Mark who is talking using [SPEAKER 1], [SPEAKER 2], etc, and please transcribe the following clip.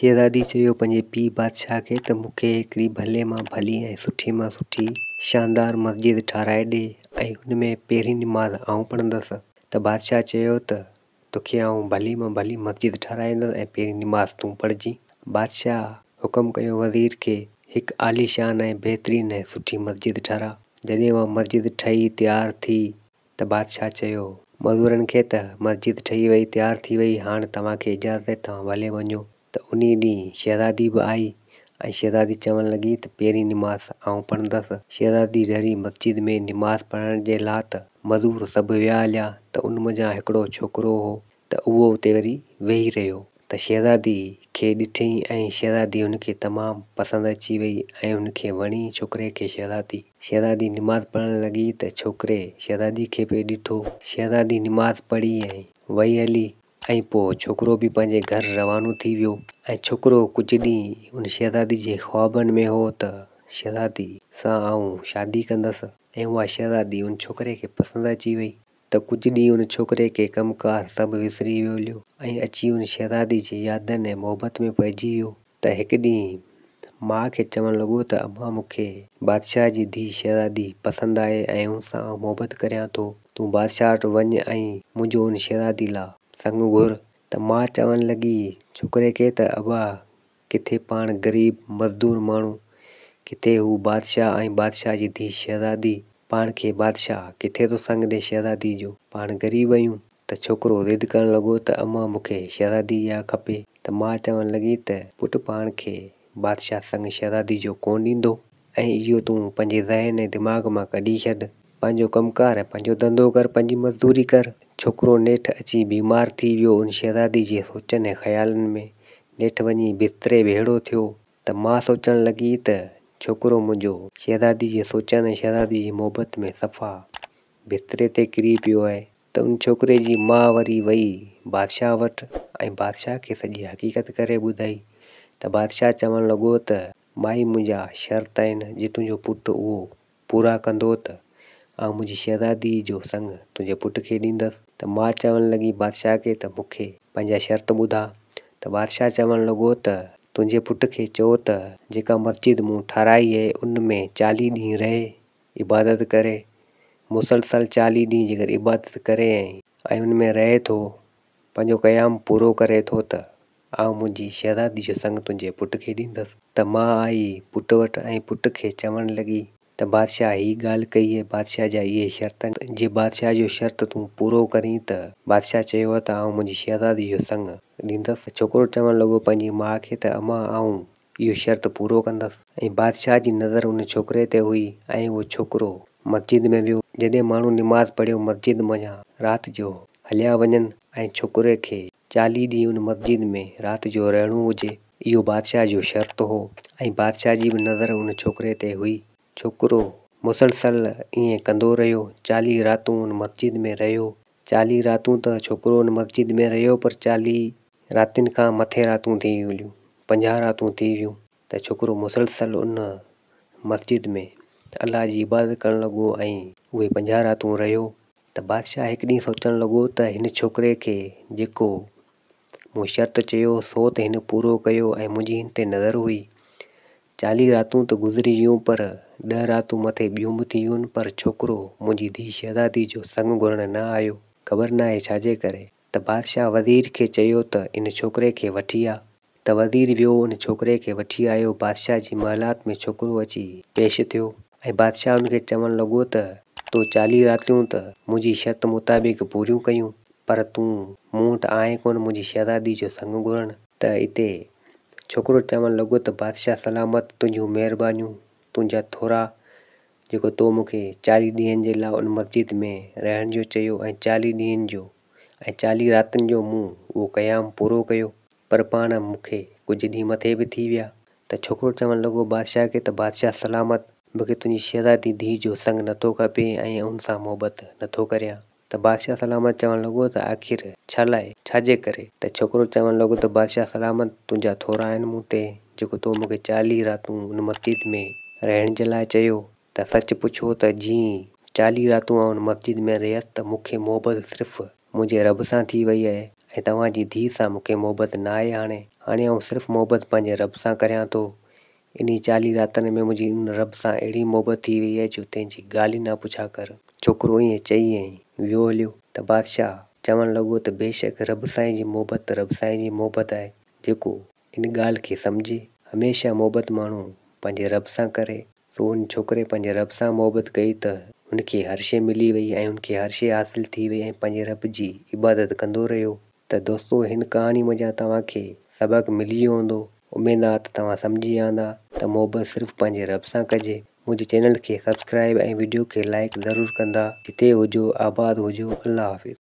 [SPEAKER 1] شهزادي چيو پنهنجي پيء بادشاهه کي ته مون کي هڪڙي ڀلي مان ڀلي ۽ سٺي مان سٺي شاندار مسجد ٺاهرائي ڏي ۽ ان ۾ پهرين نماز آئون پڙهندس. ته بادشاهه چيو ته توکي آئون ڀلي مان ڀلي مسجد ٺاهرائيندس ۽ پهرين نماز تون پڙهجين. بادشاهه حڪم ڪيو وزير کي هڪ عاليشان ۽ بهترين ۽ سٺي مسجد ٺهراء. جڏهن اها مسجد ٺهي تيار ٿي ته بادشاهه چيو مزورن کي ته مسجد ٺهي وئي تيار ٿي وئي هاڻ توهان کي اجازت آهي توهان ڀلي وڃو. ته انهي ڏينهن شهزادي به آئي ۽ شهزادي چوڻ لڳي ته پهرين نماز آئون پڙهندس. شهزادي ڍري مسجد ۾ نماز پڙهڻ جي لا ته مزور سڀ ويا هليا ته ان منجهان هڪڙو ڇوڪرو هو ته اهو اتي وري ويهي رهيو ته شهزادي کي ڏٺئين ۽ شهزادي هن کي تمام پسند اچي وئي ۽ هن کي وڻي ڇوڪري کي شهزادي. شهزادي نماز پڙهڻ لڳي ته ڇوڪري شهزادي کي پئي ڏٺو. شهزادي نماز پڙهي ۽ وئي هلي ۽ پوء ڇوڪرو به پنهنجي گهر روانو ٿي ويو ۽ ڇوڪرو ڪجهه ڏينهن ان شهزادي جي خوابن ۾ هو ته شهزادي سان آئون شادي ڪندس ۽ اها شهزادي ان ڇوڪري کي پسند اچي وئي ته ڪجهه ڏينهن ان ڇوڪري کي ڪم ڪار سڀ وسري ويو هليو ۽ اچي ان شهزادي جي يادن ۽ محبت ۾ پئجي ويو ته هڪ ڏينهن ماء کي چوڻ لڳو ته امان مون کي بادشاهه جي ڌيء شهزادي پسند آهي ۽ ان سان آئون محبت ڪريان ٿو تون بادشاهه وٽ وڃ ۽ منهنجو ان شهزادي لا سڱ گهر ته ماء چوڻ لڳي ڇوڪري کي ته ابا ڪٿي پاڻ غريب مزدور ماڻهو ڪٿي هو بادشاهه ۽ بادشاهه جي ڌيء شهزادي پاڻ کي بادشاهه ڪٿي ٿو سڱ ڏي شهزادي جو پاڻ غريب آهيون ته ڇوڪرو ضد ڪرڻ لڳو ته امان مون کي شهزادي اها کپي ته ماء چوڻ لڳي ته پٽ پاڻ کي بادشاهه سڱ شهزادي جو ڪونه ڏيندو ۽ اهو تون پنهنجي ذهن ۽ دماغ مان ڪڍي ڇڏ پنهنجو ڪم ڪار ۽ پنهنجو ڌنڌو ڪر پنهنجي مزدوري ڪر. ڇوڪرو نيٺ اچي بيمار ٿي ويو ان شهزادي جي سوچن ۽ خيالن ۾ نيٺ وڃي بستري ڀيڙو ٿيو ته ماء سوچڻ لڳي ته ڇوڪرو منهنجو شهزادي جي سوچن ۽ شهزادي جي محبت ۾ صفا بستري تي ڪري پيو آهي ته ان ڇوڪري جي ماء وري وئي بادشاهه وٽ ۽ بادشاهه کي سڄي حقيقت ڪري ٻڌائي ته بادشاهه چوڻ لڳو ته مائي منهنجا شرط آهن جي تنهنجو پٽ اهو پورا ڪندو ته آئون منهنجي شهزادي جو سڱ تنهنجي پٽ کي ڏيندس. ته ماء چوڻ لڳي بادشاهه کي ته مون کي پنهنجا شرط ٻڌاء. ته بادشاهه چوڻ لڳو ته تنهنجي پٽ کي چئو ته جيڪا مسجد مون ٺاهرائي آهي ان ۾ چاليهه ڏينهن رهي عبادت ڪري. مسلسل چاليهه ڏينهن جيڪر عبادت ڪري ۽ ان ۾ رهي ٿو پنهنجو قيام پورو ڪري ٿو ته آئون منهنجي شهزادي جو سڱ تنهنجي پٽ کي ڏيندس. ته ماء آئي پٽ وٽ ۽ پٽ کي چوڻ لڳي ته بادشاهه هي ڳالهه ڪئي ۽ بادشاهه جا اهي شرط آهن، جي بادشاهه جو شرط تون پورو ڪرين ته بادشاهه چيو ته آئون منهنجي شهزادي جو سڱ ڏيندس. ته ڇوڪرو چوڻ لڳو پنهنجي ماء کي ته امان آئون اهو شرط پورو ڪندس. ۽ بادشاهه جي نظر ان ڇوڪري تي هئي ۽ اهو ڇوڪرو مسجد ۾ ويو. جڏهن ماڻهو نماز پڙهيو مسجد منجهان رات جو هليا وڃن ۽ ڇوڪري کي چاليهه ڏينهن ان مسجد ۾ رات جو رهڻو هجي. اهو بادشاهه جو شرط هو ۽ بادشاهه جي به نظر ان ڇوڪري تي هئي. ڇوڪرو مسلسل ائين ڪندو رهيو. چاليهه راتون ان مسجد ۾ رهيو. چاليهه راتون ته ڇوڪرو ان مسجد ۾ رهيو پر چاليهه راتين کان مٿي راتون ٿي ويون، 50 راتون ٿي ويون ته ڇوڪرو مسلسل ان مسجد ۾ الله جي عبادت ڪرڻ لڳو ۽ اهي 50 راتون رهيو. ته بادشاهه هڪ ڏينهن سوچڻ لڳو ته هن ڇوڪري کي جيڪو مون شرط چيو سو ته هن پورو ڪيو ۽ منهنجي هن تي نظر هئي. چاليهه راتون ته گذري ويون پر 10 راتون مٿي ٻيون به ٿي ويون پر ڇوڪرو منهنجي ڌيء شهزادي جو سڱ گهرڻ نه آيو. خبر ناهي ڇا جي ڪري. ته بادشاهه وزير کي چيو ته ان ڇوڪري کي وٺي آ. ته وزير ويو ان ڇوڪري کي وٺي آيو. بادشاهه جي محلات ۾ ڇوڪرو اچي پيش ٿيو ۽ بادشاهه ان کي چوڻ لڳو ته تو چاليهه راتيون ته منهنجي شرط مطابق پوريون ڪيون پر تون مون وٽ آئين ڪونه منهنجي شهزادي جو سڱ گهرڻ. ته اتي ڇوڪرو چوڻ لڳو ته بادشاهه سلامت تنهنجون مهربانيون، تنهنجا ٿورا، جيڪو تو مون کي چاليهه ڏينهن جي لاء ان مسجد ۾ رهڻ جو چيو ۽ چاليهه ڏينهن جو ۽ چاليهه راتن جو مون اهو قيام پورو ڪيو، پر پاڻ مون کي ڪجهه ڏينهن مٿي به ٿي ويا. ته ڇوڪرو چوڻ لڳو بادشاهه کي ته بادشاهه سلامت مون کي تنهنجي شهزادي ڌيء جو سڱ نٿو کپي ۽ ان سان محبت نٿو ڪريان. ته بادشاهه سلامت چوڻ لڳو ته آخر ڇا لاء؟ ڇا جي ڪري؟ ته ڇوڪرو چوڻ لڳو ته بادشاهه سلامت تنهنجا ٿورا آهن مون تي جيڪو تو مون کي چاليهه راتون ان مسجد ۾ رهڻ جي لاء چيو ته سچ پڇو ته جيئن چاليهه راتون آئون ان مسجد ۾ رهيس ته مون کي محبت صرف منهنجي رب سان ٿي وئي آهي ۽ توهان جي ڌيء سان مون کي محبت ناهي هاڻي. هاڻي آئون صرف محبت پنهنجي رب سان ڪريان ٿو. انهي چاليهه راتن ۾ منهنجي ان رب سان اهڙي محبت ٿي وئي آهي جو تنهن جي ڳالهه ئي نه پڇا ڪر. ڇوڪرو ائين چئي ۽ ويو هليو ته بادشاهه چوڻ لڳو ته بيشڪ رب سائين جي محبت ته رب سائين جي محبت آهي جيڪو ان ڳالهه کي سمجهي. هميشه محبت ماڻهو پنهنجي رب سان ڪري. سو ان ڇوڪري پنهنجي رب سان محبت ڪئي ته هن کي هر شيء ملي وئي ۽ هن کي هر شيء حاصل ٿي وئي ۽ پنهنجي رب جي عبادت ڪندو رهيو. ته دوستو هن ڪهاڻي منجهان توهان کي سبق ملي ويو هوندو. اميد آ ته توهان سمجهي ويا هوندا ته محبت صرف پنهنجي رب سان ڪجي. منهنجي چينل کي سبسڪرائب ۽ وڊيو کي لائيڪ ضرور ڪندا. جتي هجو آباد هجو الله حافظ.